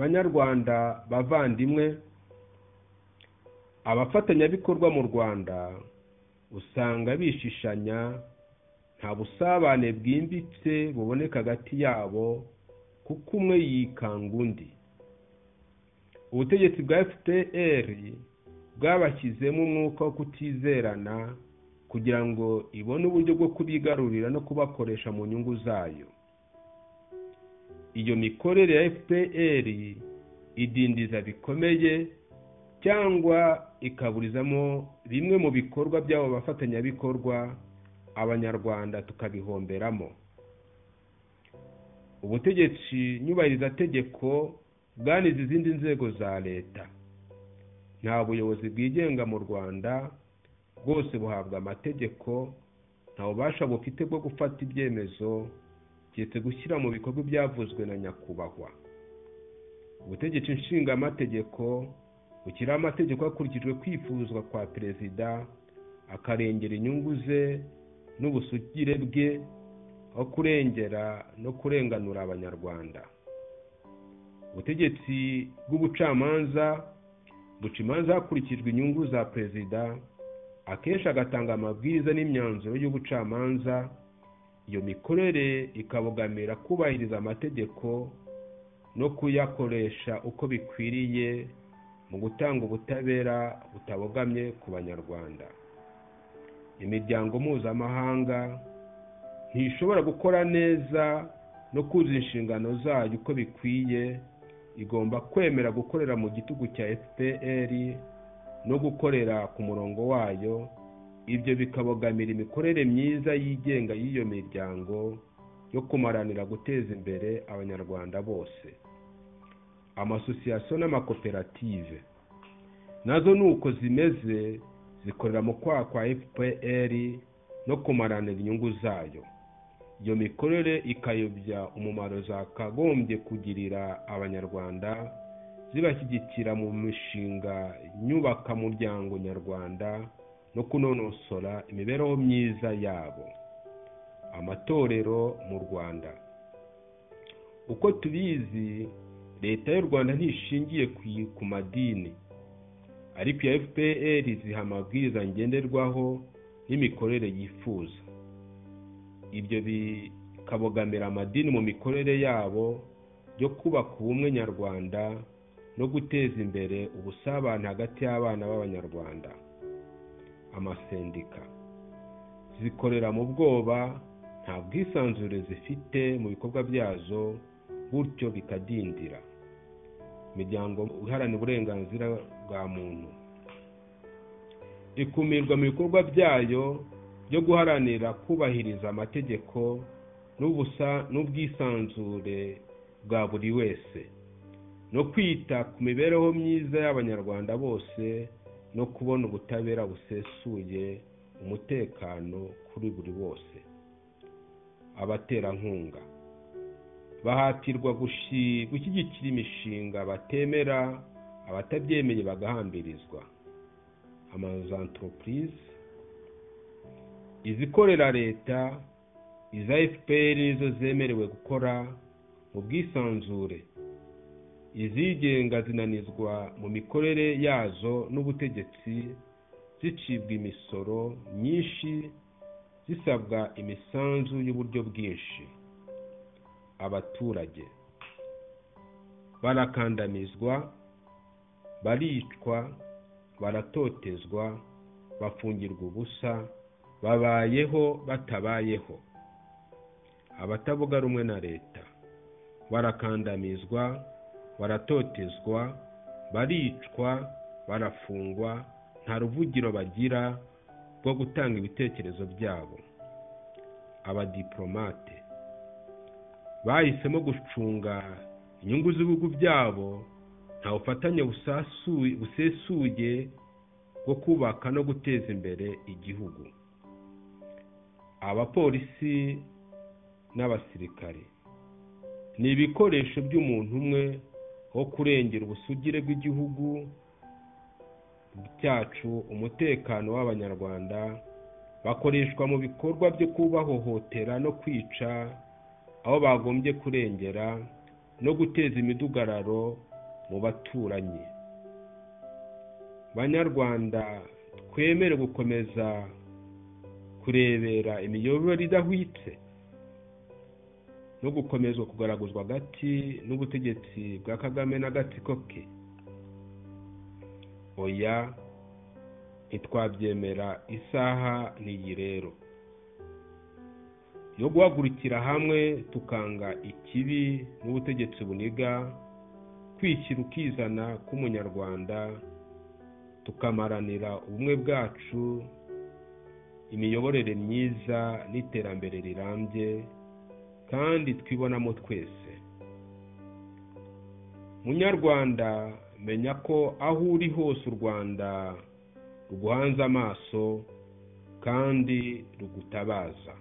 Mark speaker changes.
Speaker 1: Banyarwanda bavandimwe, abafatanyabikorwa mu Rwanda usanga bishishanya, nta busabane bwimbitse buboneka hagati yabo kuko umwe yikanga undi. Ubutegetsi bwa FPR bwabashyizemo umwuka wo kutizerana kugira ngo ibone uburyo bwo kubigarurira no kubakoresha mu nyungu zayo. Iyo mikorere ya FPR idindiza bikomeye cyangwa ikaburizamo bimwe mu bikorwa by'abo bafatanyabikorwa, Abanyarwanda tukabihomberamo. Ubutegetsi nyubahirizategeko bwanize izindi nzego za leta. Nta buyobozi bwigenga mu Rwanda, bwose buhabwa amategeko, nta bubasha bufite bwo gufata ibyemezo keretse gushyira mu bikorwa ibyavuzwe na nyakubahwa. Ubutegetsi nshingamategeko bushyiraho amategeko hakurikijwe kwifuzwa kwa perezida, akarengera inyungu ze n'ubusugire bwe, aho kurengera no kurenganura Abanyarwanda. Ubutegetsi bw'ubucamanza buca imanza hakurikijwe inyungu za perezida, akenshi agatanga amabwiriza n'imyanzuro y'ubucamanza. Iyo mikorere ikabogamira kubahiriza amategeko no kuyakoresha uko bikwiriye mu gutanga ubutabera butabogamye ku Banyarwanda. Imiryango mpuzamahanga ntishobora gukora neza no kuzuza inshingano zayo uko bikwiye, igomba kwemera gukorera mu gitugu cya FPR no gukorera ku murongo wayo. Ibyo bikabogamira imikorere myiza yigenga y'iyo miryango yo kumaranira guteza imbere Abanyarwanda bose. Amasosiyasiyo n'amakoperative nazo ni uko zimeze, zikorera mu kwaha kwa FPR no kumaranira inyungu zayo. Iyo mikorere ikayobya umumaro zakagombye kugirira Abanyarwanda, zibashyigikira mu mishinga nyubakamuryango nyarwanda no kunonosora imibereho myiza yabo. Amatorero mu Rwanda, uko tubizi, leta y'u Rwanda ntishingiye ku madini, ariko iya FPR ziha amabwiriza ngenderwaho n'imikorere yifuza. Ibyo bikabogamira amadini mu mikorere yabo yo kubaka ubumwe nyarwanda no guteza imbere ubusabane hagati y'abana b'Abanyarwanda. Amasendika zikorera mu bwoba, nta bwisanzure zifite mu bikorwa byazo, gutyo bikadindira. Imiryango iharanira uburenganzira bwa muntu ikumirwa mu bikorwa byayo byo guharanira kubahiriza amategeko n'ubwisanzure bwa buri wese, no kwita ku mibereho myiza y'Abanyarwanda bose, no kubona ubutabera busesuye, umutekano kuri buri bose. Abaterankunga bahatirwa gushyigikira imishinga batemera, abatabyemeye bagahambirizwa. Amazu entreprise izikorera leta, iza FPR nizo zemerewe gukora mu bwisanzure, izigenga zinanizwa mu mikorere yazo n'ubutegetsi, zicibwa imisoro myinshi, zisabwa imisanzu y'uburyo bwinshi. Abaturage barakandamizwa, baricwa, baratotezwa, bafungirwa ubusa, babayeho batabayeho. Abatavuga rumwe na leta barakandamizwa, baratotezwa, baricwa, barafungwa, nta ruvugiro bagira rwo gutanga ibitekerezo byabo. Abadiplomate bahisemo gucunga inyungu z'ibihugu byabo, nta bufatanye busesuye bwo kubaka no guteza imbere igihugu. Abapolisi n'abasirikare ni ibikoresho by'umuntu umwe wo kurengera ubusugire bw'igihugu cyacu, umutekano w'Abanyarwanda. Bakoreshwa mu bikorwa byo kubahohotera no kwica aho bagombye kurengera no guteza imidugararo mu baturanyi. Banyarwanda, twemere gukomeza kurebera imiyoborere idahwitse no gukomezwa kugaraguzwa hagati n'ubutegetsi bwa Kagame n'agatsiko ke? Oya, ntitwabyemera. Isaha n'iyi rero yo guhagurukira hamwe tukanga ikibi n'ubutegetsi buniga kwishyira ukizana k'Umunyarwanda, tukamaranira ubumwe bwacu, imiyoborere myiza n'iterambere rirambye kandi twibonamo twese. Munyarwanda, menya ko aho uri hose u Rwanda ruguhanze amaso kandi rugutabaza.